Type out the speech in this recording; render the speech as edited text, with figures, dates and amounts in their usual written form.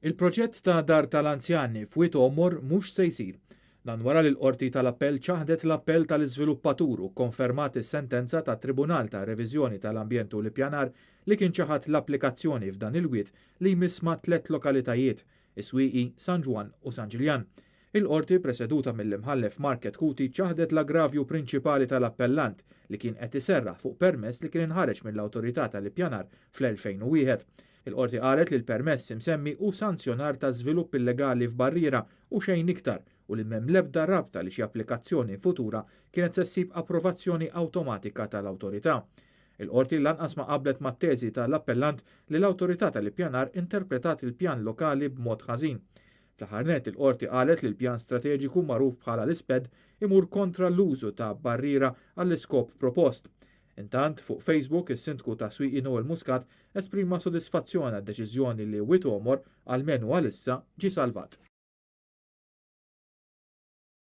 Il-proġett ta' dar tal-anzjani f'Wied Għomor mhux se jsir. Dan wara li l-Qorti tal-Appell ċaħdet l-appell tal-iżviluppatur u kkonfermat is-sentenza tat-Tribunal ta' Reviżjoni tal-Ambjent u l-Ippjanar li kien ċaħad l-applikazzjoni f'dan il-wied li jmiss ma' tlett lokalitajiet, is-Swieqi, San Ġwann u San Ġiljan. Il-Qorti, preseduta mill-Imħallef Mark Chetcuti ċaħdet l-aggravju prinċipali tal-appellant li kien qed iserraħ fuq permess li kien inħareġ mill-Awtorità tal-Ippjanar fl-2001. Il-Qorti qalet li l-permess imsemmi hu sanzjonar ta' żvilupp illegali f'barriera u xejn iktar u li m'hemm l-ebda rabta li xi applikazzjoni futura kienet se ssib approvazzjoni awtomatika tal-Awtorità. Il-Qorti lanqas ma qablet mat-teżi tal-appellant li l-Awtorità tal-Ippjanar interpretat il-pjan lokali b'mod ħażin. Fl-aħħar nett, il-Qorti qalet li l-pjan strateġiku magħruf bħala l-ISPED imur kontra l-użu ta' barriera għall-iskop propost. Intant, fuq Facebook, is-Sindku ta' Swieqi Noel Muscat esprima sodisfazzjon għad-deċiżjoni li Wied Għomor, almenu għalissa, ġie salvat.